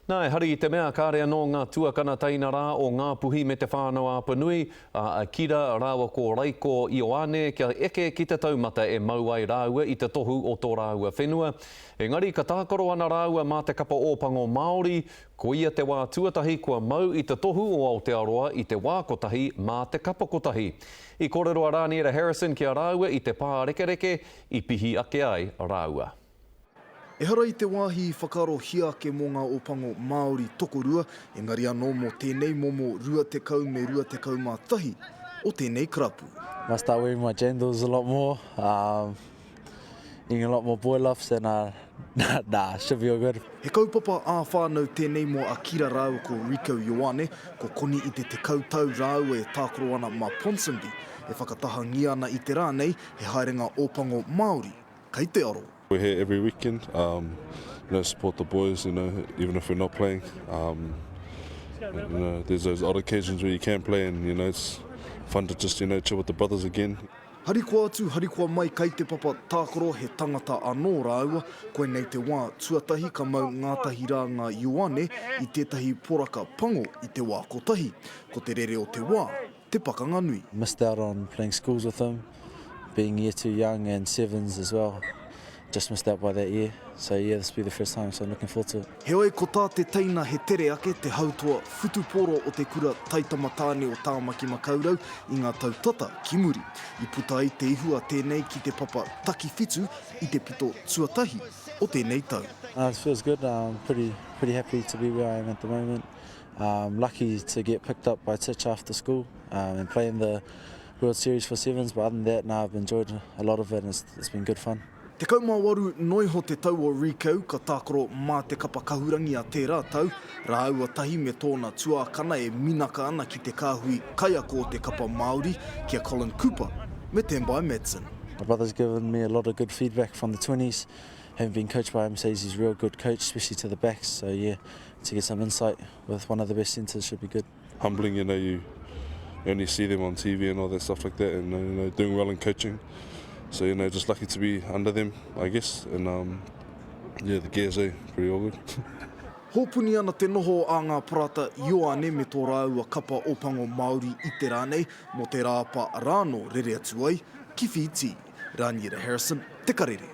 Nā, ehara i te mea kāre anō ngā tuakana teina rā o Ngāpuhi me Te Whānau-a-Apanui, a Akira rāua ko Raiko Ioane kia eke ki te taumata e mau ai rāua i te tohu o tō rāua whenua. Engari ka tākaro ana rāua mā te kapa Ōpango Māori, koia te wā tuatahi kua mau i te tohu o Aotearoa i te wā kotahi mā te kapa kotahi. I kōrero a Rāniera Harrison ki a rāua i te pārekereke i pihi ake ai rāua. Ehara i te wāhi i whakaarohia ake mō ngā Ōpango Māori tokorua, engari anō mō tēnei momo 20 me 21 o tēnei karapu. Must start wearing my jandals a lot more, um, eating a lot more boil-offs and uh, nah, should be all good. He kaupapa ā-whānau tēnei mō Akira rāua ko Rieko Ioane, ko koni i te 10 tau rāua e tākaro ana mā Ponsonby, e whakatahangia ana i te rā nei he haerenga Ōpango Māori kei te aro. We're here every weekend, um, you know, support the boys, you know, even if we're not playing. Um, you know, there's those odd occasions where you can play and, you know, it's fun to just, you know, chill with the brothers again. Harikoa atu, harikoa mai kei te papa tākaro he tangata anō rāua, koinei te wā tuatahi ka mau ngātahi rā ngā Ioane i tētahi poraka pango i te wā kotahi. Ko te rere o te wā, te pakanga nui. Missed out on playing schools with him, being year too young and sevens as well, just missed out by that year, so yeah this will be the first time so I'm looking forward to it. Heoi ko tā te teina he tere ake te hautoa whutupōro o te kura taitama tāne o Tāmaki Makaurau i ngā tau tata ki muri. I puta ai te ihu a tēnei ki te papa takiwhitu i te pito tuatahi o tēnei tau. It feels good, I'm pretty pretty happy to be where I am at the moment. Um, lucky to get picked up by Titch after school um, and play in the World Series for Sevens, but other than that, nah, I've enjoyed a lot of it and it's, it's been good fun. 18 noiho te tau o Rico ka tākaro mā te kapa kahurangi a tērā tau, rāua tahi me tōna tuākana e minaka ana ki te kāhui kaiako o te kapa Māori, ki a Colin Cooper me Tambai Matson. My brother's given me a lot of good feedback from the 20s, having been coached by him, says he's a real good coach, especially to the backs, so yeah, to get some insight with one of the best centres should be good. Humbling, you know, you only see them on TV and all that stuff like that, and you know, doing well in coaching. So, you know, just lucky to be under them, I guess, and um, yeah, the gears are pretty all good. Hōpuni ana te noho a ngā parata Ioane me tō rāua kapa Ōpango Māori i te rā nei, mō te Rāapa rānō rere atu ai ki Whītī. Raniera Harrison, Te Karere.